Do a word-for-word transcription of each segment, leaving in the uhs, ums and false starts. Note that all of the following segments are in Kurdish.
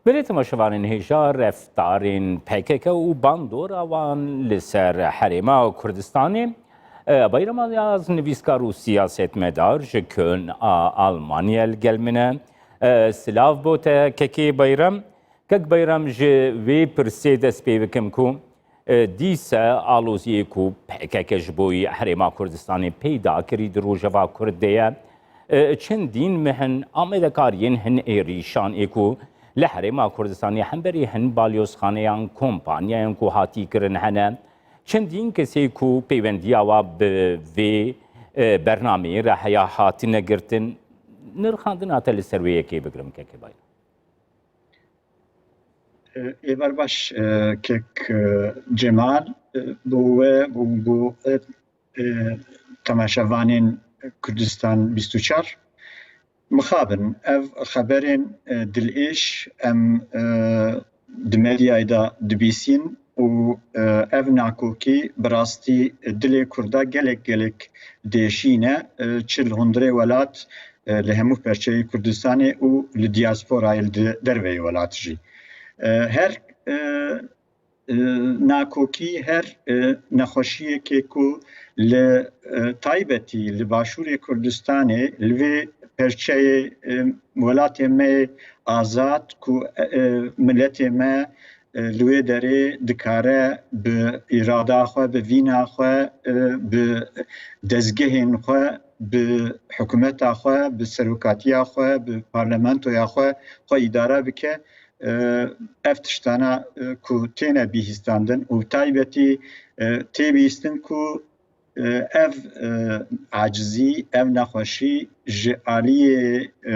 Belê temaşevanên hêja, reftarên P K K û bandora wan li ser Herêma Kurdistanê, e, Bayram Alyaz, nivîskar û siyasetmedar ji Köln a Almanya li gel min e. E, silav bo te, Kekê Bayram. Kek Bayram, ji wê pirsê dest pê bikim ku, e, dîse aloziyê ku P K K ji bo Herêma Kurdistanê peyda kirî di Rojava Kurd de ye. E, çendîn meh in amadekariyên hin êrîşan ê ku li Herêma Kurdistanê hemberî hin balyozxaneyan, kompanyayan ku hatî kirin hene. Çendîn kesê ku peywendiya wa bi vê, e, bernameyê re heya hatine girtin. Nirxandina te li ser wê yekê bigirim, Kekê Bayram. Ê, êvar baş, e, kek, e, Cemal, e, bo we, bo, bo, e, e, temaşevanên Kurdistan bîst û çar. Mixabin, ev xeberên, e, dilêş em, e, di medyayê de dibîsîn û, e, ev nakokî bi rastî dilê Kurda gelek, gelek diêşîne, e, çi li hundirê welat, e, li hemû perçeyê Kurdistanê û li diasporayê li di-, derveyê welat jî. E, her, e, e, nakokî, her, e, nexweşiyekê ku li, e, taybetî li Başûrê Kurdistanê, li vê perçeyê, e, welatê me yê azad ku, e, miletê me, e, li wê derê dikare bi îrada xwe, bi vîna xwe, e, bi dezgehên xwe, bi hikûmeta xwe, bi serokatiya xwe, bi parlamentoya xwe, xwe îdare bike. E, ev tiştana, e, ku têne bihîstandin û taybetî, e, tê bihîstin ku, e, ev, e, acizî, ev nexweşî ji aliyê, e,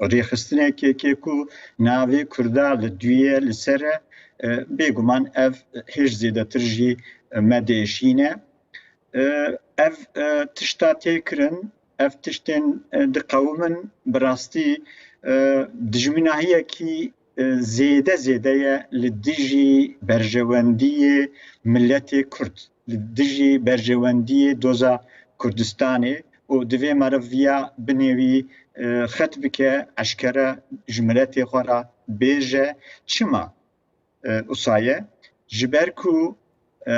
rêxistinekê ku navê Kurda li duyê li ser e, e, bêguman ev hêj zêdetir jî me diêşîne. E, ev, e, tişta tê kirin, ev tiştên, e, diqewimin, bi rastî, e, dijminahiyekî, e, zêde zêde ye li dijî berjewendiyê miletê Kurd, li dijî berjewendiyê doza Kurdistanê û divê meriv viya binêwî, e, xet bike, eşkere ji miletê xwe re bêje. Çima? E, wisa ye, ji ber ku, e,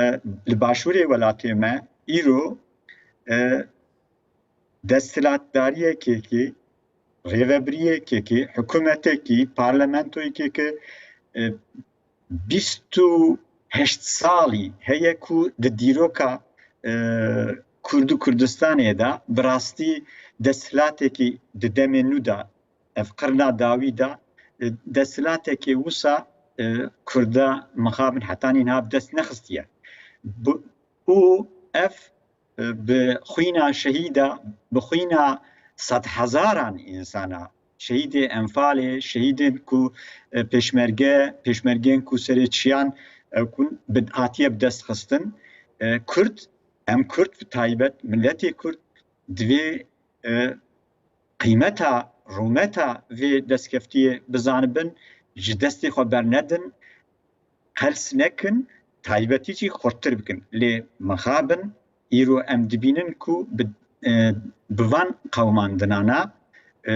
li başûrê welatê me îro, e, desthilatdariyekekî, rêvebiriyekekî, hikûmetekî, parlamentoyekekî, e, bîst û heşt salî heye ku di dîroka, e, Kurd û Kurdistanê de bi rastî desthilatekî di demê nû de ev qirna dawî de, e, desthilatekê wisa, e, Kurda mixabin hetanî niha bi dest nexistiye. Bu, û ev, e, bi xwîna şehîda, bi xwîna sedhezaran însana, şehîdê Enfalê, şehîdên ku, e, pêşmerge, pêşmergeyên ku serê çiyan, e, ku bi, hatiye bi dest xistin, e, Kurd, em Kurd bi taybet, miletê Kurd divê, e, qîmeta, rûmeta vê destkeftiyê bizanibin, ji destê xwe bernedin, qels nekin, taybetî jî xurttir bikin. Lê mixabin, îro em dibînin ku bi, e, bi van qewimandinana, e,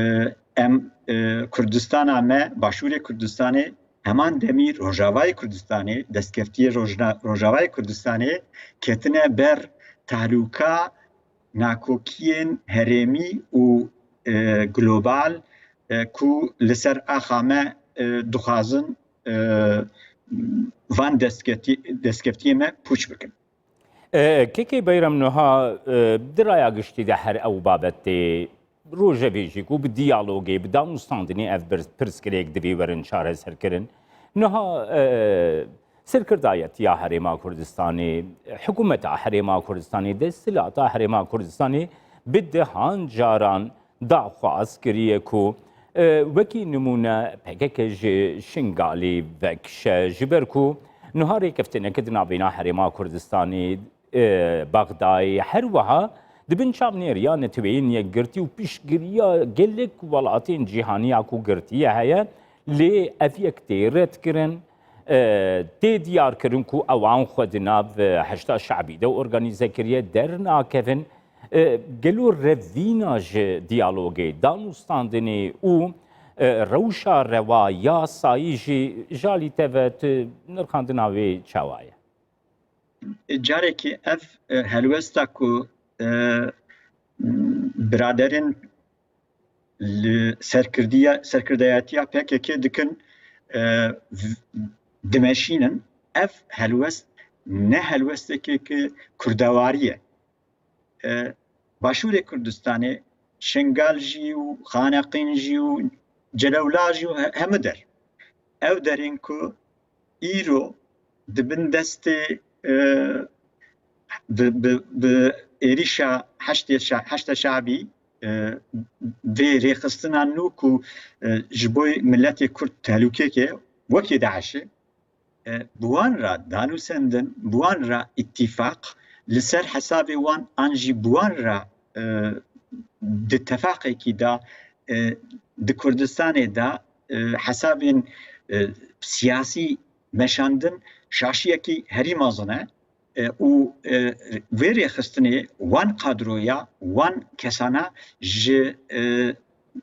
em, e, Kurdistana me, Başûrê Kurdistanê, heman demî Rojavayê Kurdistanê, destkeftiyê Rojna-, Rojavayê Kurdistanê ketine ber tehlûka nakokiyên herêmî û, e, global, e, ku li ser axa me, e, dixwazin, e, van destkeftî-, destkeftiyê me pûç bikin. E, Kekê Beyram, niha, e, di raya giştî de her ew babetê rojevê jî ku bi diyalogê, bi danûstandinê ev bir-, pirsgirêk divê werin çareserkirin. Niha, e, serkirdayetiya Herêma Kurdistanê, hikûmeta Herêma Kurdistanê, desthilata Herêma Kurdistanê bi dehan caran daxwaz kiriye ku, e, wekî nimûne P K K ji Şingalê vekişe, ji ber ku niha rêkeftineke di navbeyna Herêma Kurdistanê, e, Bexdayê, her wiha di bin çavnêriya Neteweyên Yekgirtî û piştgiriya gelek welatên cîhanî ya ku girtiye heye, lê ev yek tê redkirin, e, tê diyarkirin ku ewan xwe di nav, e, Heşda Şabî de organîze kiriye, dernakevin. E, gelo revîna ji diyalogê, danûstandinê û, e, rewşa rewa, yasayî jî ji alî te ve tu nirxandina wê çawa ye? Carekê ev, e, helwesta ku, e, biraderên li serkirdiya-, serkirdayetiya P K K dikin, e, v-, dimeşînin, ev helwest ne helwestekê ki kurdewarî ye. E, Başûrê Kurdistanê, Şingal jî û Xaneqîn jî û Celewla jî û he-, hemû der. Ew derên ku îro di bin destê, e, bi, bi, bi êrîşa Heşdê Şa-, Heşda Şabî, e, vê rêxistina nû ku, e, ji bo miletê Kurd tehlûkeyeke wekî DAIŞê, e, bi wan re danûsendin, bi wan re îtîfaq li ser hesabê wan an jî bi wan re, e, di tefaqekî de, e, di Kurdistanê de, e, hesabên, e, siyasî meşandin şaşiyekî herî mezin e, e, û, e, vê rêxistinê wan kadroya, wan kesana ji, e,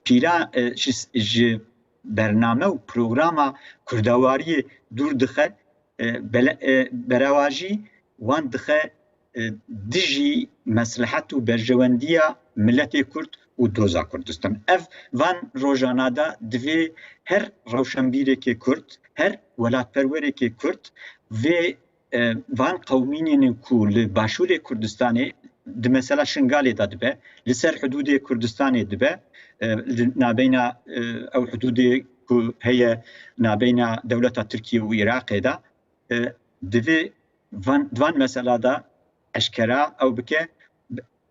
pîra-, e, ji, ji bername û programa kurdewariyê dûr dixe, e, bele-, e, berewajî wan dixe, e, dijî meslehet û berjewendiya miletê Kurd û doza Kurdistan. Ev van rojana de divê her rewşenbîrekê Kurd, her welatperwerekê Kurd vê, e, van qewmînên ku li Başûrê Kurdistanê, di mesela Şingalê de dibe, li ser hudûdê Kurdistanê dibe, e, li nabeyna, e, ew hudûdê ku heye nabeyna dewleta Tirkiye û Iraqê de, e, divê van, di van mesela de eşkera ew bike,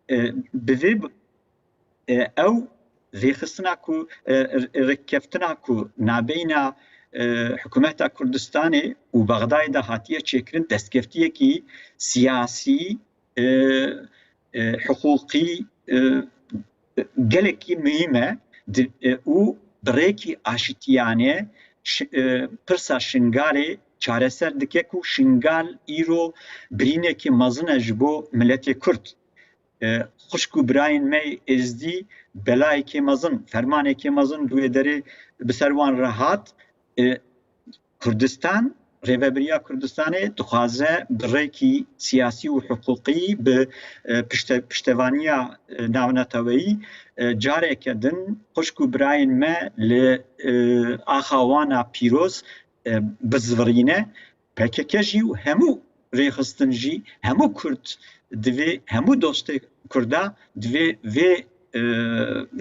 e, bi vê b-, e, ew rêxistina ku, e, r-, rêkeftina ku nabeyna, e, hikûmeta Kurdistanê û Bexdayê de hatiye çêkirin, destkeftiyekî siyasî, e, e, hiqûqî, e, gelekî muhîm e, di-, e, û bi rêkî aşitiyane şi-, e, pirsa Şingalê çareser dike ku Şingal îro birînekî mezin e ji bo miletê Kurd. E, xwişk û birayên me yê Êzdî belayekê mezin, fermanekê mezin di wê derê bi ser wan re hat. E, Kurdistan, Rêvebiriya Kurdistanê dixwaze bi rêkî siyasî û hiqûqî, bi, e, pişte-, piştevaniya, e, navneteweyî, e, careke din xwişk û birayên me li, e, axa wan a pîroz, e, bizivirîne. P K K jî û hemû rêxistin jî, hemû Kurd divê, hemû dostê Kurda divê vê, e,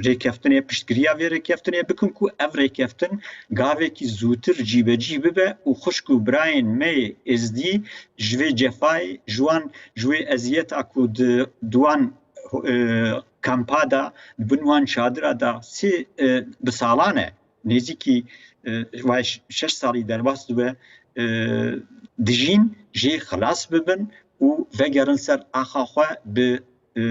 rêkeftinê, piştgiriya vê rêkeftinê bikin ku ev rêkeftin gavekî zûtir cîbecî bibe û xwişk û birayên me yê Êzdî ji vê cefayê, ji wan, ji wê eziyeta ku di, di wan, e, kampa de, di bin wan çadira de sê, e, bi salan e, nêzîkî, e, vay ş-, şeş salî derbas dibe, e, dijîn, jê xilas bibin û vegerin ser axa xwe, bi, e,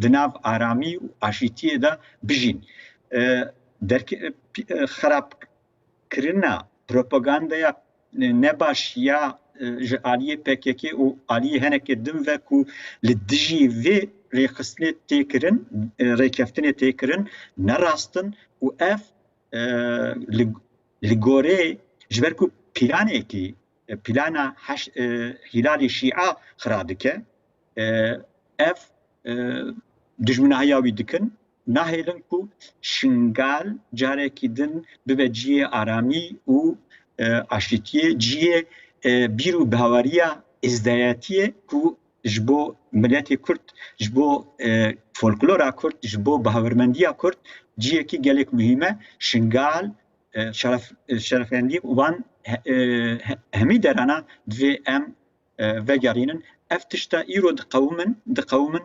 di nav aramî û aşîtiyê de bijîn. E, derke-, e, pi-, e, xerabkirina propagandaya, e, nebaş ya, e, ji aliyê P K K û aliyê henekê din ve ku li dijî vê rêxistinê tê kirin, e, rêkeftinê tê kirin, ne rast in û ev, e, li, li gorê, ji ber ku planekî, e, plana heş-, e, Hîlalê Şîa xira dike, e, ev, e, dijminahiya wî dikin, nahêlin ku Şingal carekî din bibe cihê aramî û, e, aşîtiyê, cihê, e, bîr û baweriya êzdayetiyê ku ji bo miletê Kurd, ji bo, e, folklora Kurd, ji bo bawermendiya Kurd cihekî gelek muhîm e. Şingal, e, şeref-, e, şerefendî wan he-, e, he-, hemî derana divê em, e, vegerînin. Ev tişta îro diqewimin, diqewimin,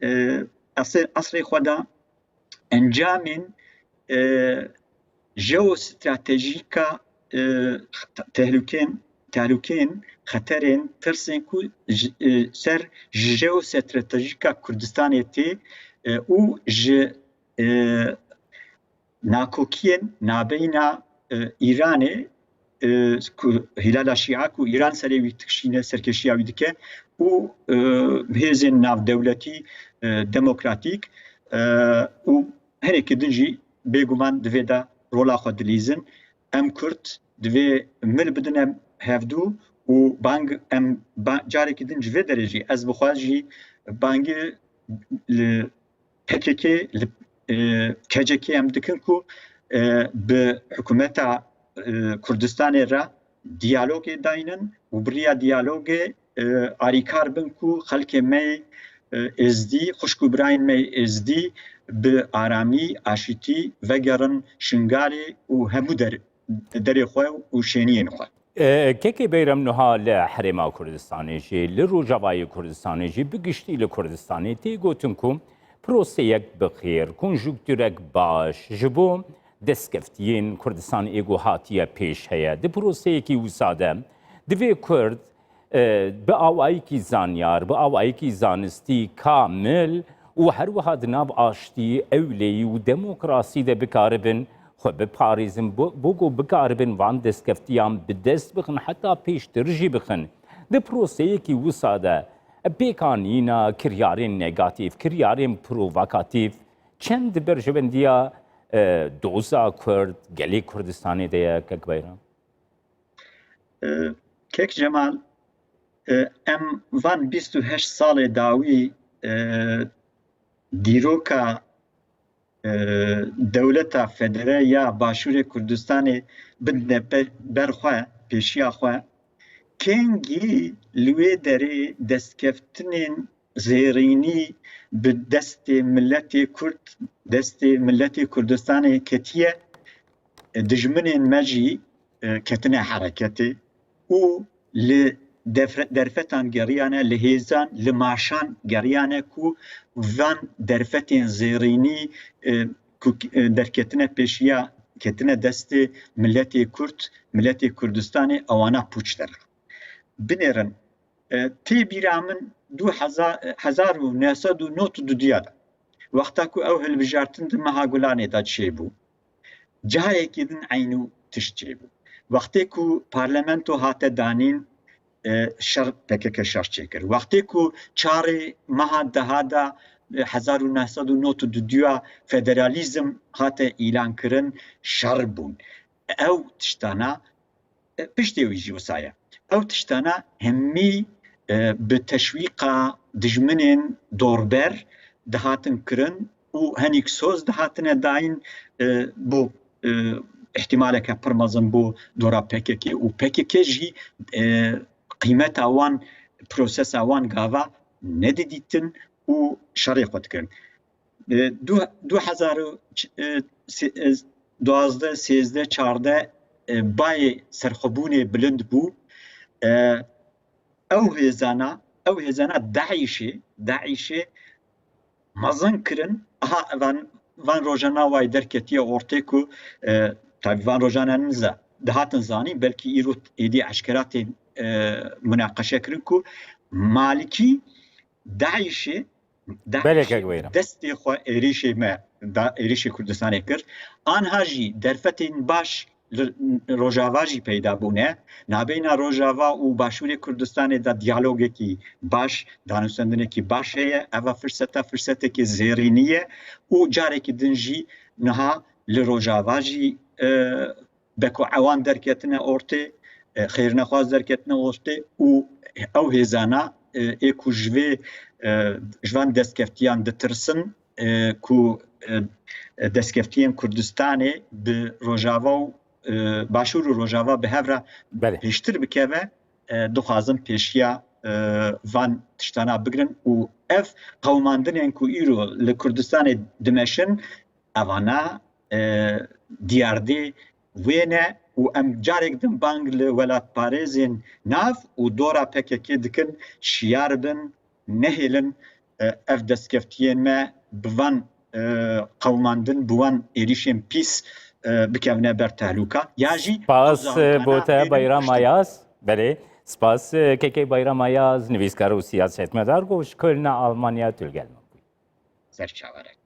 e, esê-, esrê xwe de encamên, e, jeostratejîka, e, tehlûkên, tehlûkên, xeterên, tirsên ku ji, e, ser ji jeostratejîka Kurdistanê tê, e, û ji, e, nakokiyên nabeyna, e, Îranê, e, ku Hîlala Şîa ku Îran serê wî dikişîne, serkêşiya wî dike û, e, hêzên navdewletî, e, demokratîk, e, û hinekî din jî bêguman di vê de rola xwe dilîzin. Em Kurd divê mil bidine hevdû û bang em ba-, carekî din ji vê derê jî ez bi xwe jî bangî li P K K, li, e, K C K em dikin ku, e, bi hikûmeta, e, Kurdistanê re diyalogê daynin û bi riya diyalogê, e, alîkar bin ku xelkê me yê, e, Êzdî, xwişk û birayên me yê Êzdî bi aramî, aşîtî vegerin Şingalê û hemû der-, derê xwe û şêniyên xwe. E, Kekê Beyram, niha li Herêma Kurdistanê jî, li Rojavayê Kurdistanê jî, bi giştî li Kurdistanê tê gotin ku proseyek bi xêr, konjukturek baş ji bo destkeftiyên Kurdistan ê ku hatiye pêş heye. Di proseyekî wisa de divê Kurd, e, bi awayekî zanyar, bi awayekî zanistî, kamil û her wiha di nav aştî, ewleyî û demokrasî de bikaribin xwe biparêzin, bo, bo ku bikaribin van destkeftiyan bi dest bixin, heta pêştir jî bixin. Di proseyekî wisa de pêkanîna kiryarên negatîf, kiryarên provokatîf çend di berjewendiya, e, doza Kurd, gelê Kurdistanê de ye, Kek Beyram? E, Kek Cemal, e, em van bîst û heşt salê dawî, e, dîroka, e, dewleta federe ya Başûrê Kurdistanê bidine pe-, ber xwe, pêşiya xwe. Kengî li wê derê destkeftinên zêrînî bi destê miletê Kurd, destê miletê Kurdistanê ketiye, e, dijminên me jî, e, ketine hereketê û li defre-, derfetan geriyane, li hêzan, li maşan geriyane ku van derfetên zêrînî, e, ku, e, derketine pêşiya, ketine destê miletê Kurd, miletê Kurdistanê ewana pûç dere. Binêrin, e, tê bîra min du hezar, hezar û neh sed û nod û du de, wexta ku ew hilbijartin di meha Gulanê de çêbû, carekî din eynû tişt çêbû. Wextê ku parlamento hate danîn, e, şer, P K K şer çêkir. Wextê ku çarê meha deha de, e, hezar û neh sed û nod û du federalîzm hate îlan kirin, şer bûn. Ew tiştana, e, piştê wî jî wisa ye. Ew tiştana hemî, e, bi teşwîqa dijminên dorber dihatin kirin û henîk soz dihatine dayîn, e, bo, e, îhtimaleke pir mezin bo dora P K K û P K K jî, e, qîmeta wan, prosesa wan gava nedidîtin û şerê xwe dikirin. E, du, du hezar û duwazdeh, sêzdeh, çardeh, e, bayê serxwebûnê bilind bû. E, ew hêzana, ew hêzana DAIŞê, DAIŞê mezin kirin. Aha, van, van rojana wayî derketiye ortê ku, e, tabî van rojana niza dihatin zanîn, belkî îro êdî eşkera tên, e, munaqeşe kirin ku Malikî DAIŞê, Belê, DAIŞê Kek Beyram. Destê xwe êrîşê me, da, êrîşê Kurdistanê kir. Anha jî derfetên baş li Rojava jî peyda bûne. Nabeyna Rojava û Başûrê Kurdistanê de diyalogekî baş, danûstendinekî baş heye. Eva firseta, firsetekî zêrînî ye û carekî din jî niha li Rojava jî, e, beko ewan derketine ortê, e, xêrnexwaz derketine ortê û ew hêzana, e, ê ku ji vê, e, ji van destkeftiyan ditirsin, e, ku, e, destkeftiyên Kurdistanê bi Rojava û, e, Başûr û Rojava bi hev re Belê. Pêştir bikeve, e, dixwazin pêşiya, e, van tiştana bigrin û ev qewmandinên ku îro li Kurdistanê dimeşin, evana, e, diyardê wê ne û em carek din bang li welatparêzên nav û dora P K K dikin, şiyar bin, nehêlin, e, ev destkeftiyên me bi van, e, qewmandin, bi wan êrîşên pîs, e, bikevine ber tehlûka. Ya jî Spas, ew zarokana e, bo te, fêrin Bayram kuştin. Ayaz. Belê. Spas, e, Kekê Bayram Ayaz, nivîskar û siyasetmedar ku ji Kölna Almanya tu li gel me bûyî. Ser çaverek.